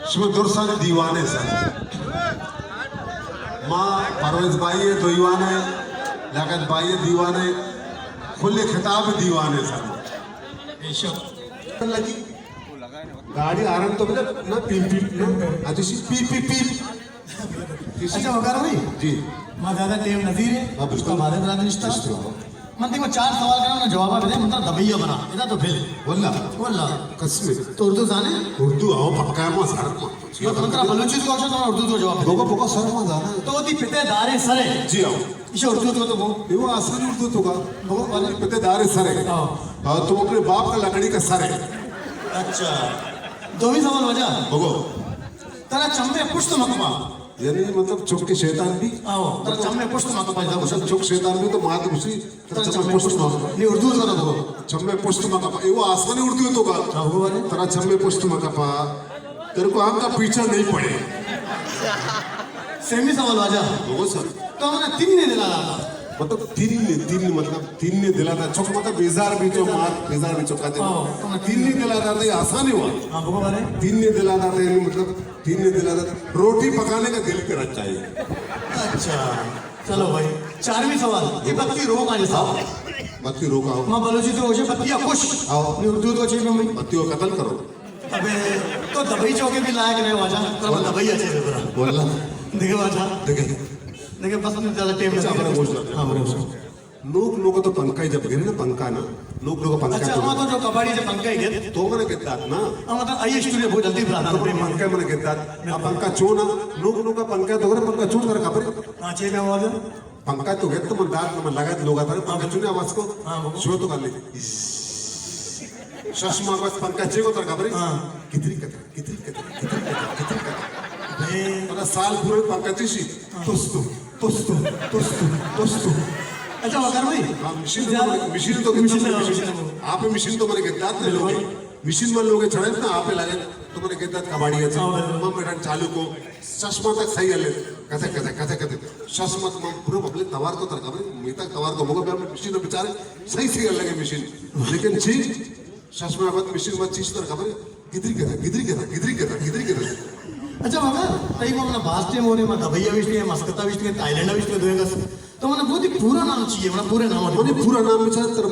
شما درسانی دیوانے سر۔ ما پرویز بھائی ءِ دیوانے، لیاقت بھائی ءِ دیوانے، کل خطاب دیوانے سر۔ بے شک۔ لگی۔ گاڑی ہارن تو بجا، نہ پیپ پیپ، نہ، اجی سی پیپ پیپ پیپ۔ اچھا، وقار بھائی۔ جی۔ ما زیادہ ٹائم نہ دی رہے۔ ہاں، بالکل۔ ہمارے برادری رشتہ۔ رشتہ۔ من تیکو چار سوال کناں، من جواب دے، من ترا دبئی ءَ براں۔ ادا تو بھل۔ واللہ۔ واللہ۔ قسم۔ تو اردو زانے؟ اردو آؤ پکا ہے، ما سر ما۔ بس من ترا بلوچی تو آشا، تو اردو تو جواب دے۔ بگو، بگو، سر ما زانا۔ تو وتی پتے دارے سرے۔ جی آؤ۔ ایشا اردو تو، تو بگو۔ یہ وہ آسان اردو تو کا۔ بگو، بھلے۔ پتے دارے سرے۔ ہاں۔ ہاں، تو اپنے باپ کا لکڑی کا سر ہے۔ اچھا۔ دومی سوال واجہ۔ بگو۔ ترا چمے پشت مکپا۔ یعنی مطلب چک شیطان بھی؟ آؤ، ترا چمے پشت مکپا۔ مطلب چک شیطان بھی تو مات اسی، ترا چمے پشت مکپا۔ نہیں، اردو تو نہ بگو۔ چمے پشت مکپا۔ یہ وہ آسانی اردو تو کا۔ ہاں، بگو بھائی۔ ترا چمے پشت مکپا۔ تیرے کو آم کا پیچھا نہیں پڑے۔ سیمی سوال واجہ۔ بگو سر۔ تو ہمارا تین نے دلا رہا تھا۔ مطلب تین نے، تین نے مطلب تین نے دلا تھا۔ چک مطلب بیزار بھی چو مار، بیزار بھی چکا دے۔ ہاں، تو میں تین نے دلا تھا، یہ آسانی ہوا۔ ہاں، بگو بھائی۔ تین نے دلا تھا، یعنی مطلب تین نے دلا تھا۔ روٹی پکانے کا دل کرا چاہیے۔ اچھا، چلو بھائی۔ چارمی سوال۔ یہ بتی روک آنے صاحب۔ بتی روک آؤ۔ ماں بلوچی تو ہو جائے، بتی خوش۔ آؤ۔ نہیں، اردو تو چاہیے ممی۔ بتی کو قتل کرو۔ ابے، تو دبئی چوکے بھی لائق نہیں واجہ، ترا دبئی اچھے بے برا۔ واللہ۔ دیکھے واجہ۔ دیکھے۔ دیکھے، بس میں زیادہ ٹائم اچھا، نہیں۔ ہمارے گوشت لگا۔ ہاں، ہمارے گوشت۔ لوگ لوگ تو پنکھا جب گرے نا، پنکھا نا، لوگ لوگ پنکھا اچھا، تو ہمارا تو جو کباڑی سے پنکھا ہی گئے۔ تو میں نے کہتا نا۔ ہمارا تو آئی اسٹوڈیو بہت جلدی بنا تو تھا۔ پنکھا میں نے کہتا، اب پنکھا چونا، لوگ لوگ کا پنکھا تو گرے، پنکھا چون کر کپڑے۔ ہاں، چھ میں آواز ہے۔ پنکھا تو گئے تو من دات من لگا لوگا تھا، پنکھا چونے آواز کو۔ ہاں، بابا۔ شو تو کر لے۔ شش ماہ بعد پنکھا چے کو تر کپڑے۔ ہاں۔ کتری کتر۔ کتری کتر، کتری کتر، کتری کتر۔ بھائی۔ پدا سال پورے پنکھا چیشی، ہاں۔ توستو، توستو، توستو، توستو۔ اچھا، وقار بھائی۔ ہاں، مشین تو زیادہ مشین تو مشین تو، مشین تو۔ آپ مشین تو منے گدات نے لوگے۔ بالکل۔ مشین من لوگے چھڑے نا، آپ لگے۔ تو منے گدات کباڑی ہے۔ ہاں، بالکل۔ من میرا چالو کو، چشمہ تک صحیح ہے لے۔ کتے، کتے، کتے، کتے۔ چشمہ تو من پورا ببلے توار کو تر کبرے، میتا توار کو مگو، مشین بیچارے صحیح، صحیح لگے مشین۔ لیکن چی؟ شش ماہ بعد مشین بعد چیز تر خبر ہے؟ گدری کتا، گدری کتا، گدری کتا، گدری کتا۔ اچھا بابا، تئی کو منا باز ٹائم ہو رہے، میں دبئی آ وشتے، مسقط آ وشتے، تھائی لینڈ آ وشتے، دوئے گس۔ تو منا بہت ہی پورا نام چاہیے، منا پورے نام۔ منی پورا نام بچار تر